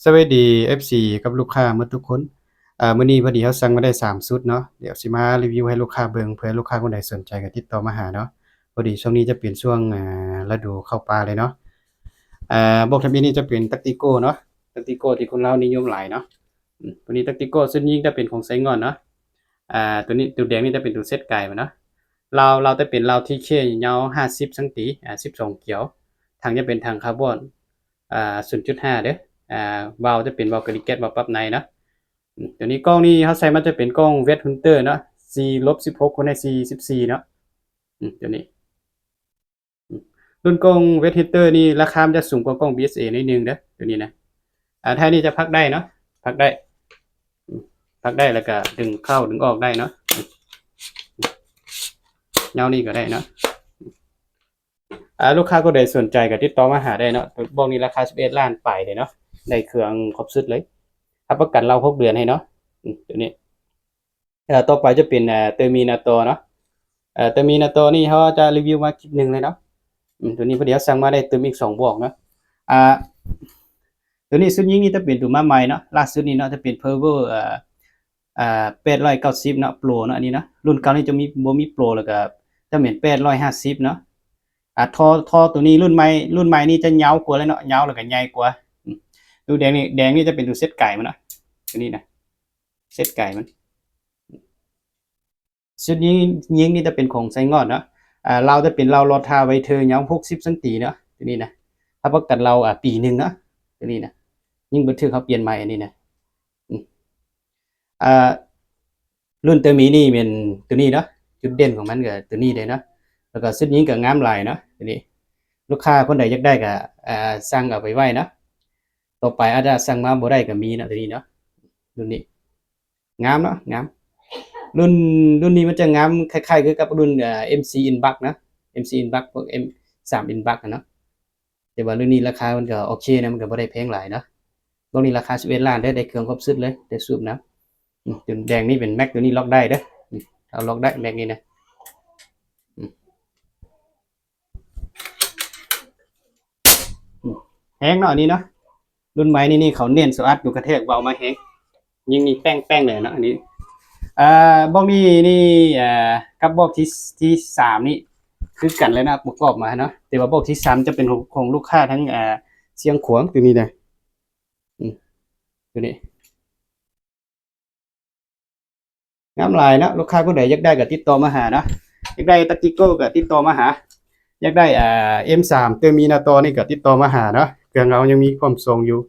ສະບາຍດີ ເອັຟຊີ ກັບລູກຄ້າໝົດທຸກຄົນ. ອາ ມື້ນີ້ພໍດີເຮົາສັ່ງມາໄດ້ສາມຊຸດເນາະ, ດຽວຊິມາຣີວິວໃຫ້ລູກຄ້າເບິ່ງ, ເພື່ອລູກຄ້າຄົນໃດສົນໃຈກໍຕິດຕໍ່ມາຫາເນາະ. ພໍດີຊ່ວງນີ້ຈະເປັນຊ່ວງ ອາ ລະດູເຂົ້າປ່າເລີຍເນາະ. ອາ ບອກທຳອິດນີ້ຈະເປັນ Tactical ເນາະ, Tactical ທີ່ຄົນລາວນິຍົມຫຼາຍເນາະ. ອາ ຕົວນີ້ Tactical ຊຸດຍິງຈະເປັນຂອງໄຊງ່ອນເນາະ. ອາ ຕົວນີ້ ຕົວແດງນີ້ຈະເປັນຕົວເຊັດກາຍມັນເນາະ. ລາວ ລາວຈະເປັນລາວ ທີເຄ ຍາວຫ້າສິບຊັງຕີ ອາ ສິບສອງກຽວ. ຖັງຈະເປັນຖັງຄາບອນ ອາ ສູນຈຸດຫ້າເດີ. ອາ ວາວຈະເປັນວາວກະລິແກັດ ວາວປັບໃນເນາະ. ອາ ຕົວນີ້ ກ້ອງນີ້ເຮົາໃສ່ມາຈະເປັນກ້ອງ West Hunter ເນາະ, ສີ່ລົບສິບຫົກ ຄູນໃຫ້ສີ່ສິບສີ່ເນາະ. ອາ ຕົວນີ້ ອາ ລຸ້ນກ້ອງ West Hunter ນີ້ລາຄາມັນຈະສູງກວ່າກ້ອງ ບີເອສເອ ໜ້ອຍໜຶ່ງເດີ ຕົວນີ້ນະ. ອາ ທ້າຍນີ້ຈະພັກໄດ້ເນາະ, ພັກໄດ້ ອາ ພັກໄດ້ ແລ້ວກະດຶງເຂົ້າດຶງອອກໄດ້ເນາະ, ແນວນີ້ກໍໄດ້ເນາະ. ອາ ລູກຄ້າຄົນໃດສົນໃຈກໍຕິດຕໍ່ມາຫາໄດ້ເນາະ. ບອກນີ້ລາຄາສິບເອັດລ້ານປາຍເດ້ເນາະ, ໄດ້ເຄື່ອງຄົບຊຸດເລີຍ, ຮັບປະກັນລາວຫົກເດືອນໃຫ້ເນາະ. ອາ ຕົວນີ້ ເອີ ຕໍ່ໄປຈະເປັນ ເອີ Terminator ເນາະ. ເອີ Terminator ນີ້ເຮົາຈະຣີວິວມາຄລິບໜຶ່ງເລີຍເນາະ. ອາ ຕົວນີ້ພໍດີເຮົາສັ່ງມາໄດ້ຕື່ມອີກສອງບອກເນາະ. ອາ ຕົວນີ້ຊຸດຍິງນີ້ຈະເປັນຕົວມາໃໝ່ເນາະ, ລ່າສຸດນີ້ເນາະ ຈະເປັນ Power ເອີ ອາ ແປດຮ້ອຍເກົ້າສິບເນາະ, Pro ເນາະ ອັນນີ້ເນາະ. ລຸ້ນເກົ່ານີ້ຈະມີ ບໍ່ມີ Pro ແລ້ວກໍຈະເປັນແປດຮ້ອຍຫ້າສິບເນາະ. ອາ ທໍ່ ທໍ່ຕົວນີ້ລຸ້ນໃໝ່ ລຸ້ນໃໝ່ນີ້ຈະຍາວກວ່າເລີຍເນາະ, ຍາວແລ້ວກໍໃຫຍ່ກວ່າ. ອາ ຕົວແດງນີ້ ແດງນີ້ຈະເປັນຕົວເຊັດກາຍມັນເນາະ, ຕົວນີ້ນະ ເຊັດກາຍມັນ. ຊຸດຍິງ ຍິງນີ້ຈະເປັນຂອງໄຊງ່ອນເນາະ. ອາ ລາວຈະເປັນລາວ Rotavator ຍາວຫົກສິບຊັງຕີເນາະ, ຕົວນີ້ນະ. ຮັບປະກັນລາວ ອາ ປີໜຶ່ງເນາະ, ຕົວນີ້ນະ. ຍິງບໍ່ຖືກເຮົາປ່ຽນໃໝ່ ອັນນີ້ນະ. ອາ ລຸ້ນເຕີມີນີ້ແມ່ນຕົວນີ້ເນາະ, ຈຸດເດັ່ນຂອງມັນກໍຕົວນີ້ເດ້ເນາະ. ແລ້ວກໍຊຸດຍິງກໍງາມຫຼາຍເນາະ ຕົວນີ້. ລູກຄ້າຄົນໃດຢາກໄດ້ກໍ ອາ ສັ່ງເອົາໄປໄວ້ເນາະ, ຕໍ່ໄປອາດຈະສັ່ງມາບໍ່ໄດ້ກໍມີເນາະ, ຕົວນີ້ເນາະ. ລຸ້ນນີ້ງາມເນາະ, ງາມ. ລຸ້ນ ລຸ້ນນີ້ມັນຈະງາມຄ້າຍໆຄືກັບລຸ້ນ ເອີ ເອັມຊີ Inbuck ນະ, ເອັມຊີ Inbuck ພວກ ເອັມ ສາມ Inbuck ຫັ້ນເນາະ. ແຕ່ວ່າລຸ້ນນີ້ລາຄາມັນກໍໂອເຄນະ, ມັນກໍບໍ່ໄດ້ແພງຫຼາຍເນາະ. ພວກນີ້ລາຄາສິບເອັດລ້ານເດ້, ໄດ້ເຄື່ອງຄົບຊຸດເລີຍ, ໄດ້ສູບນຳ. ອືມ ຕົວແດງນີ້ເປັນແມັກ, ຕົວນີ້ລັອກໄດ້ເດີ. ອືມ ເອົາລັອກໄດ້ແມັກນີ້ນະ. ອືມ ອືມ ແຮງເນາະ ອັນນີ້ເນາະ. ລຸ້ນໃໝ່ນີ້ ນີ້ເຂົາເນັ້ນໂຊອັດຢູ່ ກະແທກເບົາມາແຮງ, ຍິງນີ້ແປ້ງໆເລີຍເນາະ ອັນນີ້. ເອີ ບອກນີ້ນີ້ ເອີ ກັບບອກທີ ທີສາມນີ້ຄືກັນເລີຍເນາະ, ປະກອບມາເນາະ. ແຕ່ວ່າບອກທີສາມຈະເປັນຂອງ ຂອງລູກຄ້າທາງ ເອີ ຊຽງຂວາງ ຕົວນີ້ນະ. ອືມ ຕົວນີ້ ງາມຫຼາຍເນາະ. ລູກຄ້າຜູ້ໃດຢາກໄດ້ກໍຕິດຕໍ່ມາຫາເນາະ, ຢາກໄດ້ Tactical ກໍຕິດຕໍ່ມາຫາ, ຢາກໄດ້ ອາ ເອັມສາມ Terminator ນີ້ກໍຕິດຕໍ່ມາຫາເນາະ. ເຄື່ອງເຮົາຍັງມີພ້ອມສົ່ງຢູ່.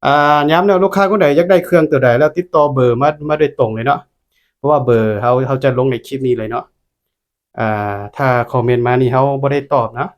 ອາ ຢ້ຳເນາະ, ລູກຄ້າຄົນໃດຢາກໄດ້ເຄື່ອງຕົວໃດແລ້ວຕິດຕໍ່ເບີມາ ມາໂດຍຕົງເລີຍເນາະ, ເພາະວ່າເບີເຮົາ ເຮົາຈະລົງໃນຄລິບນີ້ເລີຍເນາະ. ອາ ຖ້າຄອມເມັນມານີ້ເຮົາບໍ່ໄດ້ຕອບເນາະ,